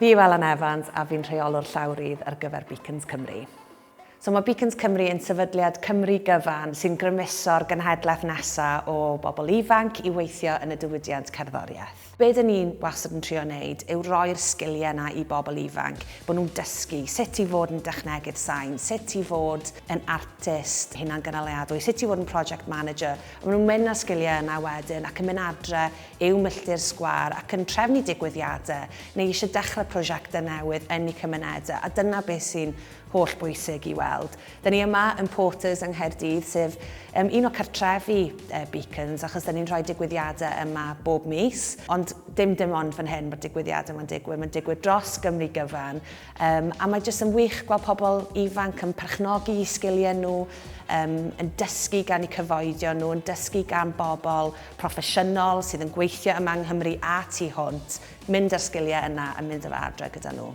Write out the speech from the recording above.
Fi yw Elen Evans a fi'n rheolwr llawrydd ar gyfer Beacons Cymru. So mae Beacons Cymru yn sefydliad Cymru gyfan sy'n grymuso'r genhedlaeth nesaf o bobl ifanc i weithio yn y diwydiant cerddoriaeth. Be dyn ni'n wastad yn trio wneud yw roi'r sgiliau yna i bobl ifanc, bod nhw'n dysgu sut i fod yn dechnegydd sain, sut i fod yn artist hunangynaliadwy, sut i fod yn project manager. A maen nhw'n mynd â'r sgiliau yna wedyn ac yn mynd adre i'w milltir sgwâr ac yn trefnu digwyddiadau neu eisiau dechrau prosiectau newydd yn eu cymunedau, a dyna beth sy'n holl bwysig i weld. Dyn ni yma yn Porters yng Nghaerdydd, sef um, un o cartrefi uh, Beacons, achos dyn ni'n rhoi digwyddiadau yma bob mis, ond dim dim ond fan hyn mae'r digwyddiadau yma'n digwydd, mae'n digwydd dros Gymru gyfan, um, a mae jyst yn wych gweld pobl ifanc yn perchnogi eu sgiliau nhw, um, yn dysgu gan eu cyfoedion nhw, yn dysgu gan bobl proffesiynol sydd yn gweithio yma yng Nghymru a tu hwnt, mynd â'r sgiliau yna a mynd â fe adre gyda nhw.